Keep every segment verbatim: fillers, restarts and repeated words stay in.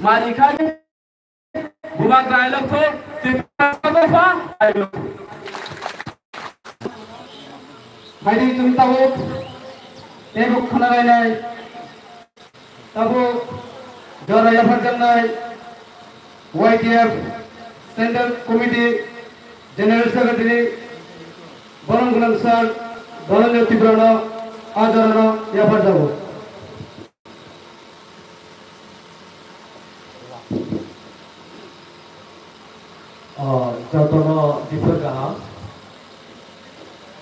Mari khai bubagra ailok tho, Tripura dopha ailok tho. Phaidi chwng tabuk teibo khna lainai, tabuk jora yapharjaknai Y T F Central Committee General Secretary Borom Gwnang Sir Dhananjay Tibrano a jorano yapharjago. O, jotono jiphar kaham.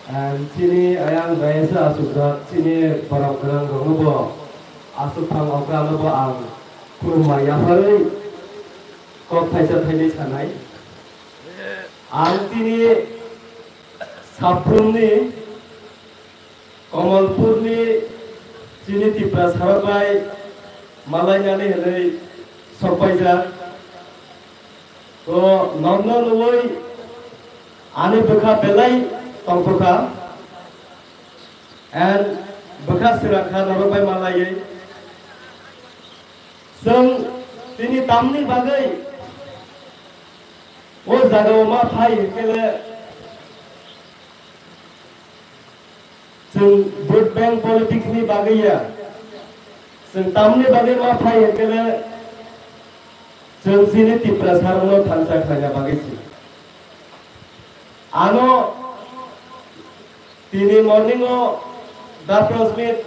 And chini ayang dayasa asukjak, chini borok gwnang rokno bo asuk thang okra no bo ang khulumma yapharwi kok thaisa thainwi sanai. Ang chini saphurni Kamalpurni chini Tiprasarok bai malainani hinwi sokpaijak. To nokno nugwi ani bwkha belai tongthokha. And bwkha swrang kha norok bai malaiwi. Chwng tini tamni bagwi o jagao ma phai hwnkhe le Chwng vote bank politics ni bagwi ya. Chwng tamni bagwi ma phai hwnkhe le chwng chini Tiprasarokno thansa khlaina bagwi se. Ano tini morning o da press meet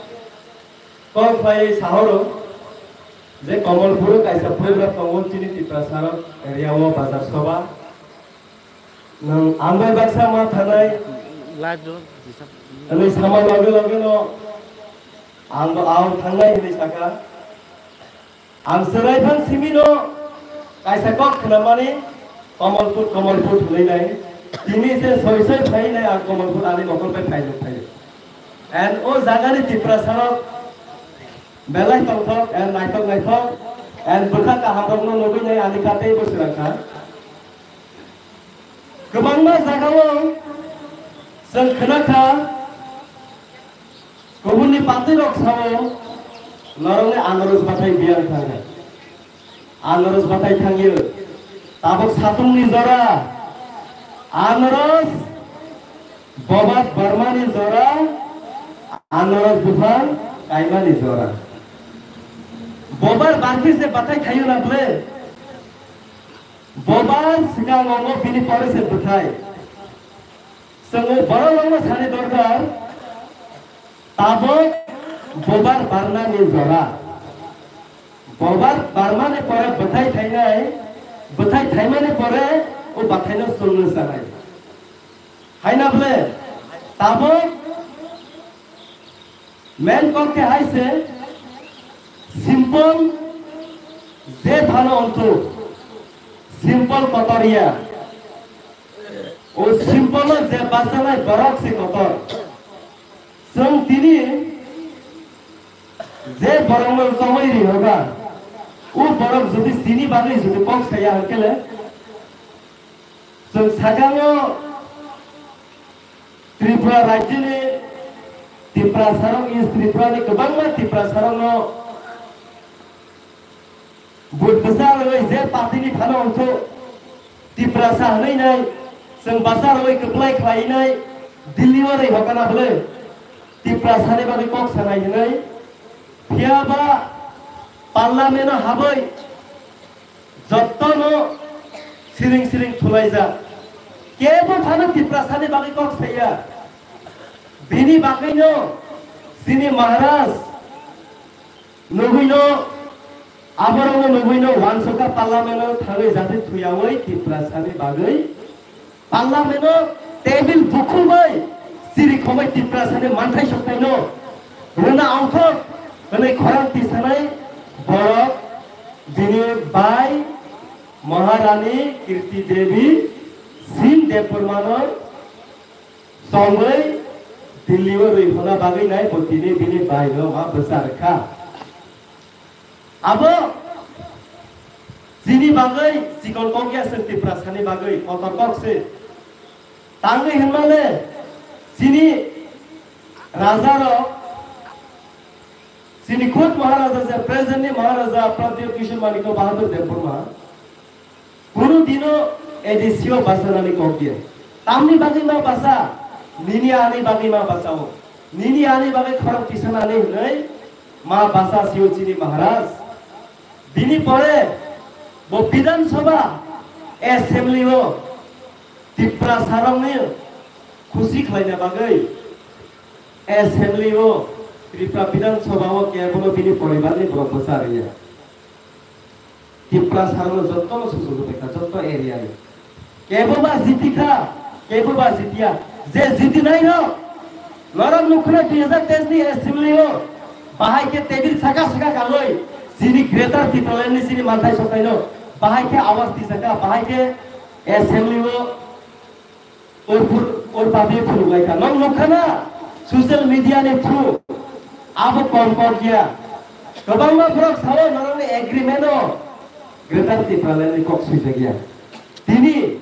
call khlaiwi sahoro je Kamalpuro kaisa program tongo chini Tiprasarok area o bazar soba. Nwng ang bai baksa ma thanai. Live do, disturb. Ani sama loge loge no ang bo ang thangnai hinwi saka. Ang swrai phang simi no kaisa kok khnamani Kamalpur, Kamalpur hinwi nai. Tini se soi soi phai nai ang Kamalpur ani mokol bai phai nuk phai. And o jagani Tiprasarok belai tongthok and naithok naithok and bwkha kaham rokno nugwi nai ani kha tei bo swrang kha. Kwbangma jagao chwng khna kha, kubunni patwi rok sao, norokni anaros bathai biyang thangya. Anaros bathai thangyo. Tabuk satungni jora. Anaros bobat barmani jora. Anaros buphang kaimani jora. Bobar barkhe se bathai khayo na ble. Bobar swkang ongo bini pore se bwthai. Chwng o borok rokno sani dorkar, tabuk bobar barnani jora. Bobar barmani pore bwthai thainai, bwthai thaimani pore o bathaino chwngno chanai. Haina bole tabuk main kok khe hai se simple je phano onthuk, simple kotor ya. O simple o je bachanai borok se kotor. Chwng tini je borokno chongwi ri hoga, o borok jodi chini bagwi jodi kok saya hwnkhe le, chwng sakango Tripura rajyoni Tiprasarok, East Tripura ni kwbangma Tiprasarokno vote bwsa rwwi je party ni phano ongthu Tiprasa hwnwi nai chwng bwsa rwwi kwplai khlai nai Delhi o rwi hokana bwle Tiprasa ni bagwi kok sanai hwnwi phiya ba parliament o habwi Jotono siring siring thulaijak. Kebo phano Tiprasani bagwi kok saya. Bini bagwino chini Maharaj nugwino, aborokno nugwino wansukha parliament-o thangwi jati thuyawi Tiprasani bagwi Parliament-o table bukhuk bai chiri khogwi Tiprasani manthai soktaino rwna ongthok hwnwi khorang tisanai borok bini bai Maharani Kirti Devi Singh Debbarmano chongwi Delhi-o rwi honna bagwi nai bo tini bini baino ma bwsa rwkha. Abo chini bagwi chikon kok ya, chwng Tiprasani bagwi kotor kok se. Tangwi hwnmale chini rajarok, Chini khud Maharaja je present ni Maharaja Pradyot Kishore Manikya Bahadur Debbarma, kunu dino A D C o basa nani kok dia. Tamni bagwi ma basa, nini ani bagwi ma basa o. Nini ani bagwi khorang tisa nani hwnwi ma basa sio chini Maharaj. Bini pore bo Bidhan Sabha, Assembly o Tiprasa rokni khusi khlaina bagwi Assembly o Tripura Bidhan Sabha o kebono bini poribar ni borok bwsa rwya. Tiprasa rokno jotono susugo tongkha, joto area ni. Kebo ba jiti kha, kebo ba jitiya. Je jiti nai rok, norok nukho na dui hazar teis ni Assembly o, bahai khe tebil saka saka kangwi, chini Greater Tipraland ni chini manthai soknaino, bahai khe awas tisaka, bahai khe Assembly o, Ur phur-, ur papi phunuk lai kha. Nong nuk kha na? Social media ni through. Abo kom kok ya. Kwbangma borok sao norokni agreement o Greater Tipraland ni kok swijak ya. Tini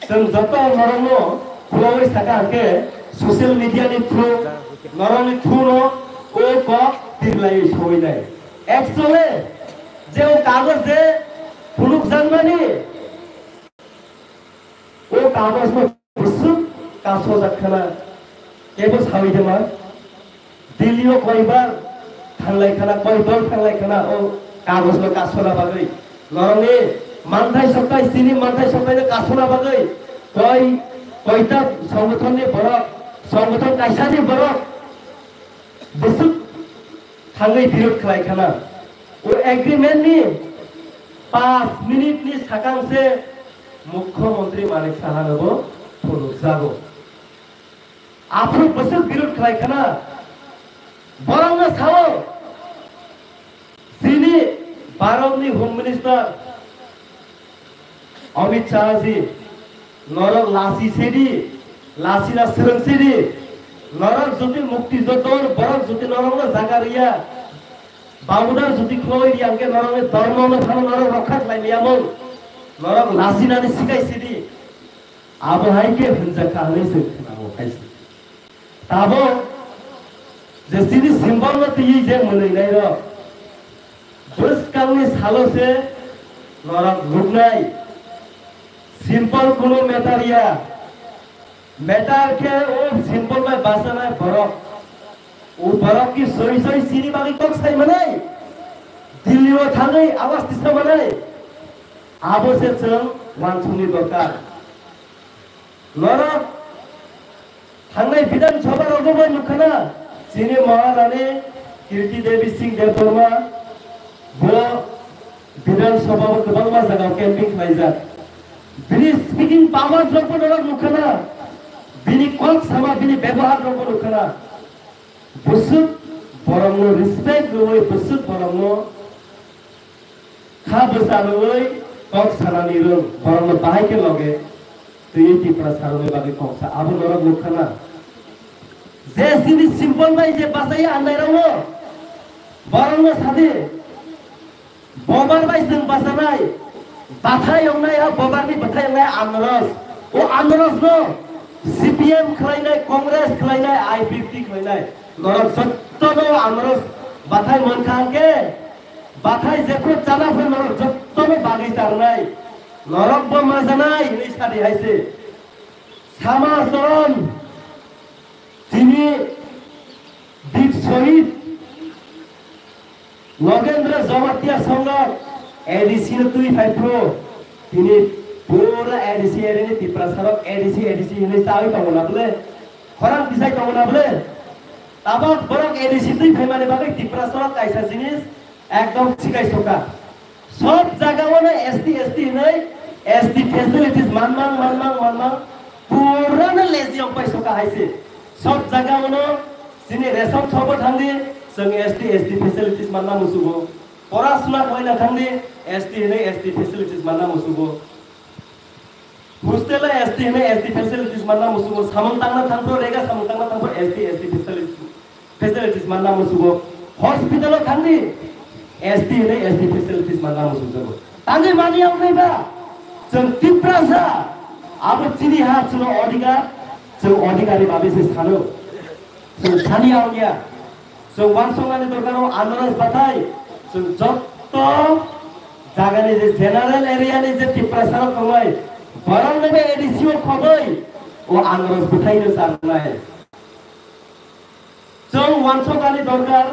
chwng joto norokno khulogwi saka hwnkhe social media ni through norokni through no o kok tirlai sawi nai. Actually, je o kagoj je phunuk jakmani, o kagoj no bwswk kasojak khana, kebo sawi de ma? Delhi o koibar thanglai khana, koi dol thanglai khana, o kagoj no kasona bagwi. Norokni manthai soktai, chini manthai soktai no kasona bagwi. Koi, koita songothon ni borok, songothon kaisa ni borok bwswk thangwi birod khlai khana. O agreement ni panch minute ni sakang se Mukhyamantri Manik Saha no bo phunuk jago. Aphuru bwswk birod khlai khana. Borok no sao, chini Bharat ni Home Minister Amit Shah ji, norok lasi sedi, lasi na swrwng sedi, norok jodi mukti jodor, borok jodi norok no jaga riya, babudar jodi khoi riya, hwnkhe norok ni dharma no phano norok rokha khlai liya mung, norok lasi nani sikai sedi, abo hai khe hwnjak kha hwnwi se khwnao hai se. Tabuk je chini symbol no twiwi je mwnwinai rok bwskangni salo se norok nuknai. Simple kunu matter ya. Matter khe o simple bai bachanai borok. O borok ki soi soi chini bagwi kok sai manai. Delhi o thangwi awas tisa manai. Abo se chwng wansukni dorkar. Norok thangnai Bidhan Sabha rogo bai nukha na, chini Maharani Kirti Devi Singh Debbarma bo Bidhan Sabha o kwbangma jaga camping khlaijak. Bini speaking power rok bo norok nukha na, bini kok sama, bini bebohar rok bo nukha na. Bwswk borokno respect rwui, bwswk borokno kha bwsa rwui kok sanani rwng, borokno bahai khe loge twiwi Tiprasa rwngni bagwi kok sa. Abo norok nukha na? Je chini simple bai je bachai annairokno borokno sadi. Bobar bai chwng bachanai, bathai wngnai, ha bobarni bathai wngnai anros. O anrosno C P M khlainai, Congress khlainai, I P F T khlainai. Norok jottono anros bathai mankha hwnkhe, bathai jephru chana phru norok jottono bagwi charwnai. Norokbo majanai hwnwi sadi hai se. Sama Charan, chini Bid Shohid, Nogendra Jamatia Songha A D C no twi phai phuru, tini pura A D C area ni Tiprasa rok A D C, A D C hinwi chawi tongo na bwle? Khorang tisai tongo na bwle? Tabok borok A D C twi phaimani bagwi Tiprasa rok kaisa jinis ekdom sikai soka. Sob jaga o no S T, S T hinwi S T facilities manmang, manmang, manmang pura no lazy wng pai soka hai se. Sob jaga o no chini ration shop o thangdi, chwng S T, S T facilities manna musugo. Pora suna khlaina thangdi, S T hinwi S T facilities manna musugo. Hostel o S T hinwi S T facilities manna musugo. Samung tangna thangphru, rega samung tangna thangphru S T, S T facilities, facilities manna musugo. Hospital o thangdi, S T hinwi S T facilities manna musugo. Tangwi mani wngwi ba, chwng Tiprasa, abo chini ha, chwng odhikar, chwng odhikari babi se sano. Chwng sani ya wngya. Chwng uansuknani dorkar o Andaras bathai, chwng jotto jagani je general area ni je Tiprasa rok tongnai, borok no A D C o khoboi o Andaras bathai no charnai. Chwng uansuknani dorkar,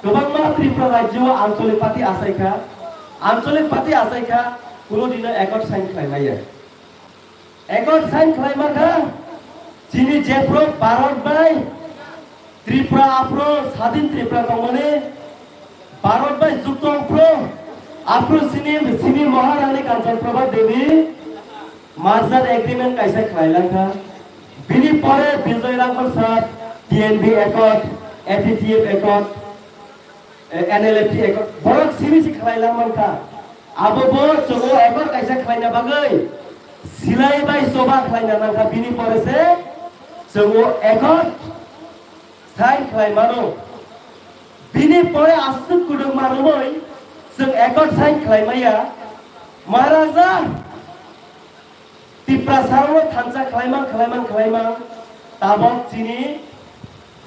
kwbangma Tripura rajyo o ancholik party achaikha, ancholik party achaikha, kuno dino accord sign khlai maya. Accord sign khlai makha, chini jephru Bharat bai Tripura aphru sadin Tripura tongmani, Bharat bai jukto wngphru aphru chini, chini Maharani Kanchan Prabha Devi merger agreement kaisa khlai langkha. Bini pore Bijoy Rangkhol sir T N B accord, A T T F accord, eh, N L F T accord, borok simi si khlai lang mankha. Abo bo chwng o accord kaisa khlaina bagwi silai bai choba khlaina nangkha, bini pore se chwng o accord sign khlai mano. Bini pore aswk kwdwkma romwi chwng accord sign khlai maya. Maharaja Tiprasa rokno thansa khlaimang, khlaimang, khlaimang, tabok chini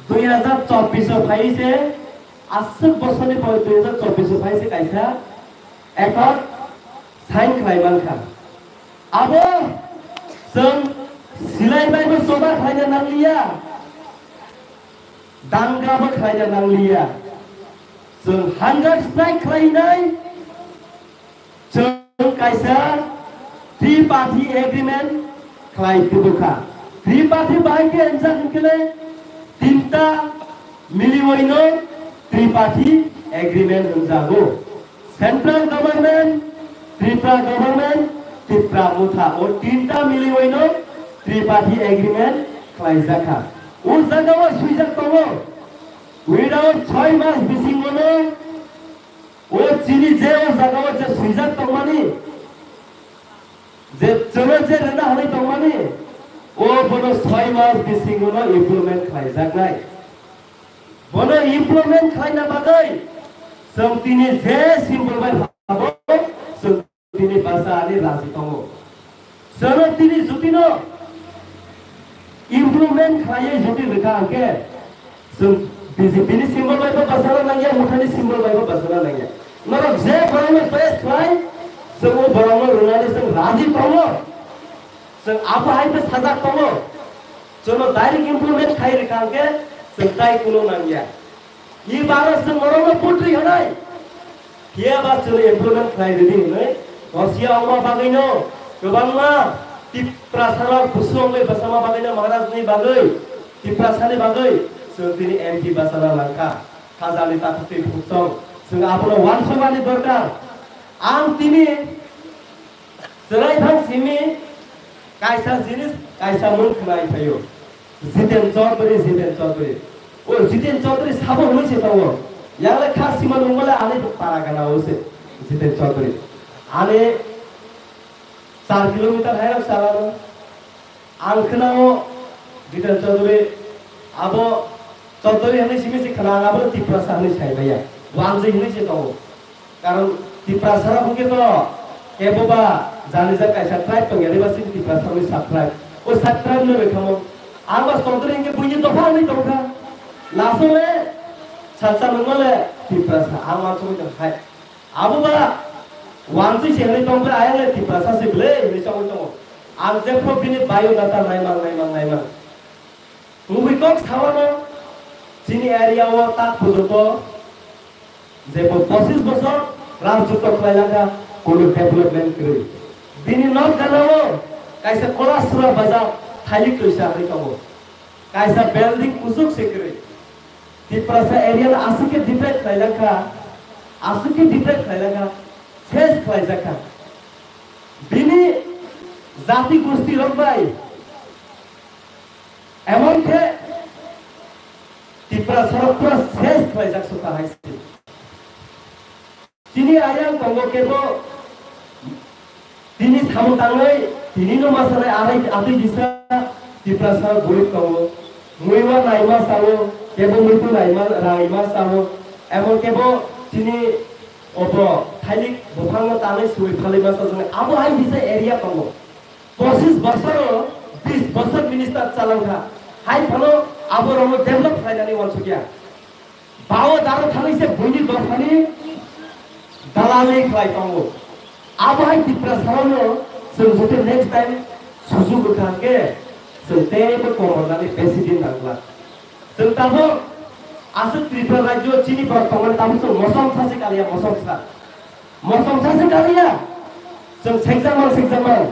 dui hajar chobbish o phai se, aswk bosorni pore dui hajar chobbish o phai se kaisa accord sign khlai mankha. Abo chwng silai bai bo choba khlaina nangliya, danga bo khlaina nangliya, chwng hunger strike khlainai. Chwng kaisa triparty agreement khlai tubukha. Triparty bahai khe wngjak hwnkhe le tinta miliwino triparty agreement hwnjago. Central government, Tripura government, Tipra Motha, o tinta miliwino triparty agreement khlaijakha. O jagao swijak tongo, without choi mas bisingono o chini je o jagao je swijak tongmani, je chwngno je rwna hwnwi tongmani, o bono soi mas bisingono implement khlaijaknai. Bono implement khlaina bagwi chwng tini je symbol bai phabo, chwng tini basa ani raji tongo. Chwngno tini jutino improvement khlaiwi juti rwkha hwnkhe, chwng B J P ni symbol bai bo bachana nangya, Mothani symbol bai bo bachana nangya. Norok je borokno choice khlai, chwng o borokno rwnani chwng raji tongo. Chwng abo hai khe sajak tongo. Chwngno direct improvement khai rwkha hwnkhe, chwng tai kuno nangya. Ibaro chwng norokno putri hwnwi, phiya ba chwngno improvement khlai rwdi hwnwi, Russia wngma bagwino kwbangma Tiprasarok busu wngwi bwsama bagwino Maharajni bagwi, Tiprasani bagwi chwng tini M P bachana langkha. Khajani takhuk twi bukhuk chwng, chwng abono uansukmani dorkar. Ang tini Chwrai thang simi kaisa jinis, kaisa mung khwnai phaio. Jiten Chaudhary, Jiten Chaudhary. O Jiten Chaudhary sabo hwnwi se tongo. Yangle kha sima nungmale ani para gana o se Jiten Chaudhary. Ani char kilometer hai rok chalano. Ang khwnao Jiten Chaudhary, abo Chaudhary hwnwi simi se khna, ang abo Tiprasa hwnwi sai maya. Wanjwi hwnwi se tongo. Karon Tiprasa rok hwnkhe to kebo ba jani jak kaisa tribe tongya, Adibasi Tiprasa rokni sub tribe. O sub tribe no rwkha mo. Ang ba Chaudhary hwnkhe buini dopha hwnwi tongkha. Lasole salsa nungmale Tiprasa, ang wansugwi tong hai. Abo ba wansui se hwnwi tong khe, ayang le Tiprasa se ble hwnwi chongwi tongo. Ang jephru bini biodata naimang, naimang, naimang. Tubui kok sawano chini area o tak pujunto jebo pochis bosor rajyotto khlai langkha, kono development kwrwi. Bini nok ganao kaisa Kolasura bazar thailik twisa hwnwi tongo. Kaisa building kuchuk se kwrwi. Tiprasa area no aswk khe develop khlai langkha, aswk khe develop khlai langkha, ses khlai jakha. Bini jati gosti rok bai emon khe Tiprasa rok pura ses khlai jak sukha hai se. Chini ayang tongo kebo tini samung tangnai, tini no masanai arai atwi disa Tiprasa gorib tongo. Muiwa naima sao, kebo muitu naima, naima sao. Emon kebo chini obo thailik buphangno tanai sui phalai masa jani abo hai disa area tongo. Pochis bosoro bis bosor minister chalangkha. Hai phano abo rokno develop khlainani wansukya. Bao daro thangwi se buini dophani dalali khlai tongo. Abo hai Tiprasarano chwng jotoi next time sujuk wngkha hwnkhe chwng teibo komornani president nangla. Chwng tabuk aswk Tripura rajyo chini borok tongmani tabuk chwng mosom sa se kaliya, mosom sa. Mosom sa se kaliya. Chwng sengjakmang, sengjakmang.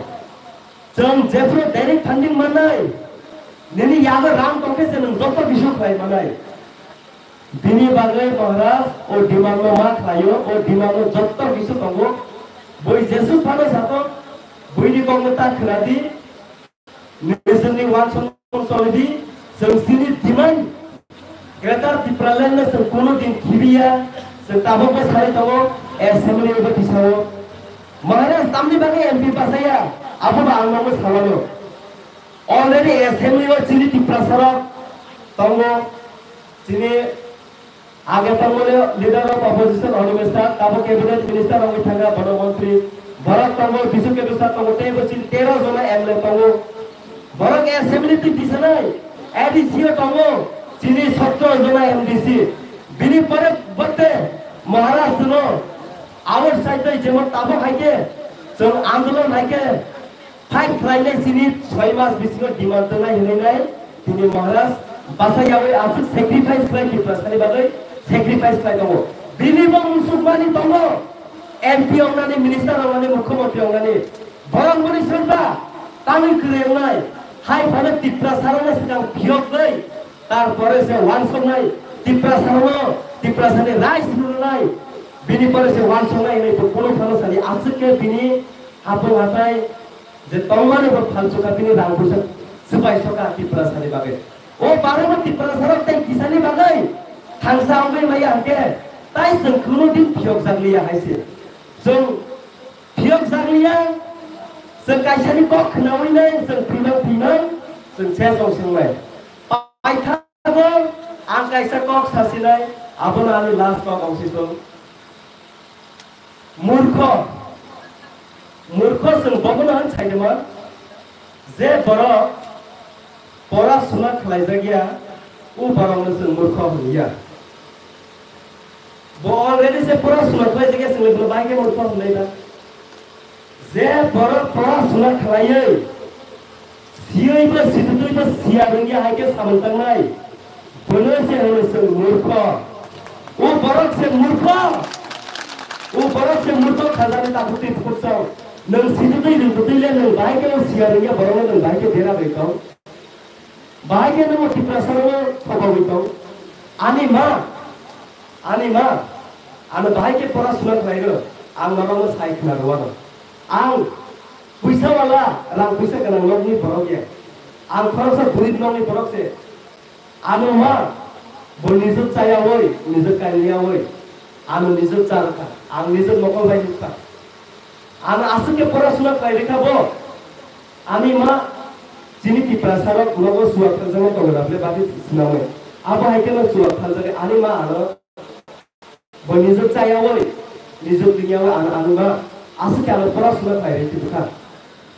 Chwng jephru direct funding mannai, nini yago rang tongkhe se nwng joto bisu khlai mannai. Bini bagwi Maharaj o demand no ma khlaio, o demand no joto bisu tongo. Bui jesuk phano satok, buini kokno ta khwnadi, nijini wansong cholidi, chwng chini demand Greater Tipraland no chwng kunu din khibiya, chwng tabukbo sai tongo, assembly bo tisao. Maharaj tamni bagwi M P bachaya, abobo ang nokno sawano. Already assembly o chini Tiprasarok tongo, chini age tongmani leader of opposition Animesh Shah, tabuk cabinet minister wngwi thangkha, bono montri. Borok tongo, Bisu Ketu Sir tongo, teibo chini tero jona M L A tongo. Borok assembly twi tisanai, A D C o tongo, chini sotro jona M D C. Bini pore botte Maharaj no outside bai jemon tabuk hai khe chwng andolon hai khe fight khlainai chini soi mas bisingo demand tongnai hinwi nai tini Maharaj basa yawi aswk sacrifice khlai Tiprasani bagwi sacrifice khlai tongo. Bini bo musukmani tongo, M P wngnani, minister wngnani, mukhyamantri wngnani. Borok boni sengkha tangwi kwrwi wngnai, hai phano Tiprasarokno swkang phiyokgwi, tarpore se wansoknai, Tiprasarokno, Tiprasani rights rwnai, bini pore se wansoknai hinwi bo kunu phano sadi, aswk khe bini hapung hatai je tongmani bo phalsukha, bini rang puisa swbai sokha Tiprasani bagwi. O barokbo Tiprasarok tei kisani bagwi thangsa wngwi maya hwnkhe, tai chwng kunu din phiyokjakliya hai se. Chwng phiyokjakliya, chwng kaisani kok khnaui nai, chwng thwimang thwimang, chwng se chong swngnai. Paithago ang kaisa kok sasinai, abono ani last kok wngsi chwng. Murkho, murkho chwng bobono han sainima, je borok pora suna khlaijak ya, o borokno chwng murkho hwn ya. Bo already se pora suna khlaijak ya, chwngno bono bahai khe murkho hwnwi ba. Je borok pora suna khlaiwi, siywi bo situtwi bo siya rwngya hai khe samung tangnai, bono se hwno chwng murkho. O borok se murkho. O borok se murkho khajani takhuk twi bukhuk chong. Nwng situtwi rwngtutwi le nwng bahai khe o siya rwngya borokno nwng bahai khe dera bai tong. Bahai khe nwng o Tiprasarokno thokogwi tong. Ani ma, ani ma, ano bahai khe pora suna khlai rw, ang mamano sai khna rwano. Ang puisa wala, rang puisa gwnang nokni borok ya. Ang khoroksa gorib nokni borok se. Ano ma, bo nijwk chayawi, nijwk kailiyawi, ano nijwk cha rwkha, ang nijwk mokol bai nukha. Ano aswk khe pora suna khlai rwkha bo. Ani ma, chini Tiprasarok nogo chuwak thangjak no tongo na bole bati swnamwi. Abo hai kheno chuwak thangjak ani ma ano bo nijwk chayawi, nijwk ringyawi ano, ano ma aswk khe ano pora suna khlai rwkha.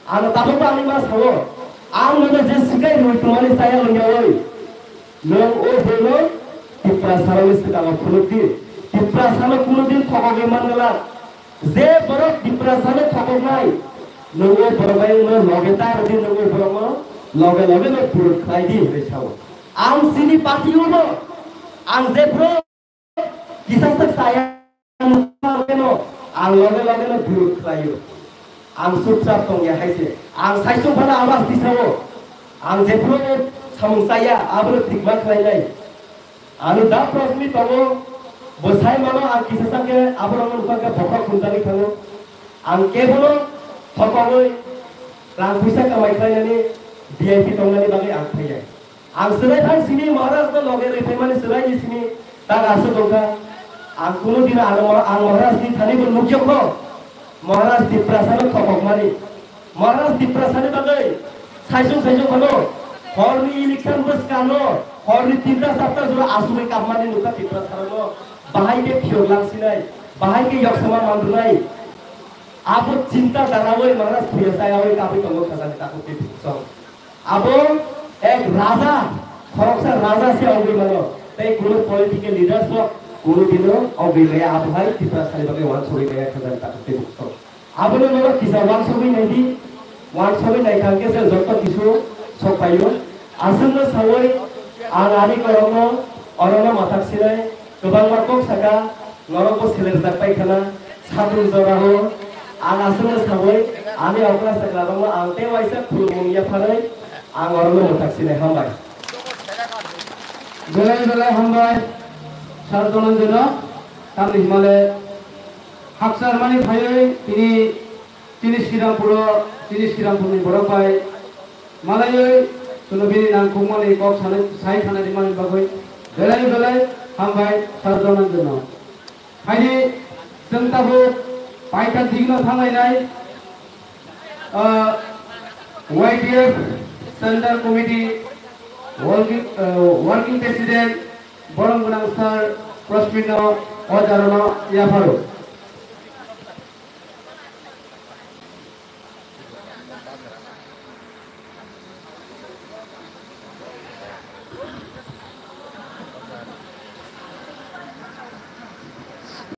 Ano tabukbo ani ma sao, ang nono je swkang rwi tongmani chaya wngyawi. Nwng o boino Tiprasarokni swkango phunukdi. Tiprasano kunudin thokogwi manglak. Je borok Tiprasano thokoknai, nwng o borok bai wngno loge ta rwdi, nwng o borokno loge loge no phuruk khlai di hwnwi sao. Ang chini party-o no, ang jephru kisa sak saya nukha khe no, ang loge loge no phuruk khlaio. Ang chupchap tongya hai se. Ang saichung phano abas tisao. Ang jephru samung chaya, abono thikma khlainai. Ano da prosmi tongo, bo sai mano ang kisa sakhe aborokno nukha khe bokhok khunjagwi thango. Ang kebono thokogwi rang puisa kamai khlainani V I P tongnani bagwi ang phaiya. Ang chwrai phang simi Maharaj no loge rwi phaimani chwraini simi tak aswk tongkha. Ang kunu dino ano ma-, ang Maharaj ni thani bo nukya kho. Maharaj Tiprasano thokokmani. Maharaj Tiprasani bagwi saisung saisung phano horni election bwskangno horni tinta charta jora asugwi kapmani nukha Tiprasarokno. Bahai khe phiyok langsinai, bahai khe yoksama mandrwnai. Abo chinta darawi Maharaj thuya chayawi kabwi tongo khajani takhuk twi song. Abo ek raja, khoroksa raja se wngwi mano. Tei kunu political leaders rok kunu dino ogwi maya, abo hai Tripura sani bagwi wansugwi maya khe jani takhuk tei bukhuk. Abono norok kisa wansugwi naidi, wansugwi naithang khe se joto kisu sokphaio. Aswkno sawi ang ani korokno orono mathak sinai kwbangma kok saka, norokbo selerjak pai khana, satung jorao ang aswkno sawi ani okra saklarokno ang tei waisa khulumung yapharwi ang orono mwthak sinai. Hambai. Belai belai hambai, Sir Dhananjay no, tamni himale hakchar mani phaiwi tini, tini Srirampuro, tini Srirampurni borok bai malaiwi chwngno bini nangkukmani kok sanai, sai khana rimani bagwi belai belai hambai, Sir Dhananjay no. Phaidi chwng tabuk paithak digno thanglainai, ah, Y T F Central Committee Working, ah, Working President borom gwnang Sir Prosmino o jarono yapharo.